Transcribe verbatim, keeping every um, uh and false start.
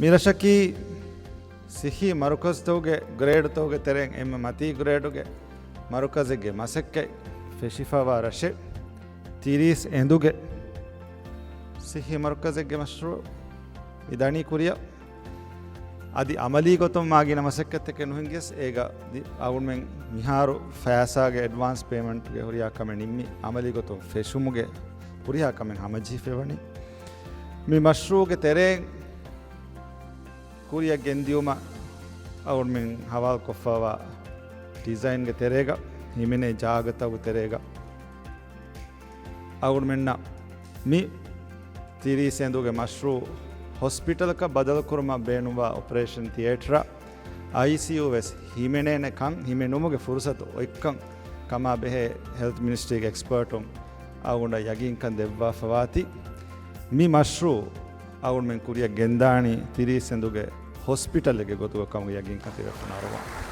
މި ރަށަކީ ސިއްހީ މަރުކަޒުތަކުގެ ގްރޭޑުތަކުގެ ތެރެއިން އެންމެ މަތީ ގްރޭޑުގެ މަރުކަޒެއްގެ މަސައްކަތް ފެށިފަވާ ރަށެއް. ތިރީސް އެނދުގެ ސިއްހީ މަރުކަޒެއްގެ މަޝްރޫޢު މި ދަނީ ކުރިއަށް. އަދި އަމަލީ ގޮތުން މާ ގިނަ މަސައްކަތްތަކެއް ނުހިނގިޔަސް، އޭގަ ދި-، އަޅުގަނޑުމެން މިހާރު ފައިސާގެ އެޑްވާންސް ޕޭމަންޓްގެ ހުރިހާ ކަމެއް ނިންމި، އަމަލީ ގޮތުން ފެށުމުގެ ހުރިހާ ކަމެއް ހަމަޖެހިފައިވަނީ. މި މަޝްރޫޢުގެ ތެރެއިން ކުރިއަށް ގެންދިޔުމަށް އަޅުގަނޑުމެން ހަވާލުކޮށްފައިވާ ޑިޒައިންގެ ތެރޭގަ، ހިމެނޭ ޖާގަތަކުގެ ތެރޭގަ، އަޅުގަނޑުމެންނަށް މި ތިރީސް އެނދުގެ މަޝްރޫޢު ހޮސްޕިޓަލަކަށް ބަދަލުކުރުމަށް ބޭނުންވާ އޮޕަރޭޝަން ތިއޭޓަރ، އައިސީޔޫ ވެސް ހިމެނޭނެ ކަން ހިމެނުމުގެ ފުރުސަތު އޮތްކަން ކަމާ ބެހޭ ހެލްތް މިނިސްޓްރީގެ އެކްސްޕަރޓުން އަޅުގަނޑަށް ޔަގީންކަން ދެއްވާފަވާތީ. މި މަޝްރޫޢު އަޅުގަނޑުމެން ކުރިއަށް ގެންދާނީ ތިރީސް އެނދުގެ ހޮސްޕިޓަލެއްގެ ގޮތުގަ ކަމުގެ ޔަގީންކަން ތިބޭފުޅުން އަރުވާން.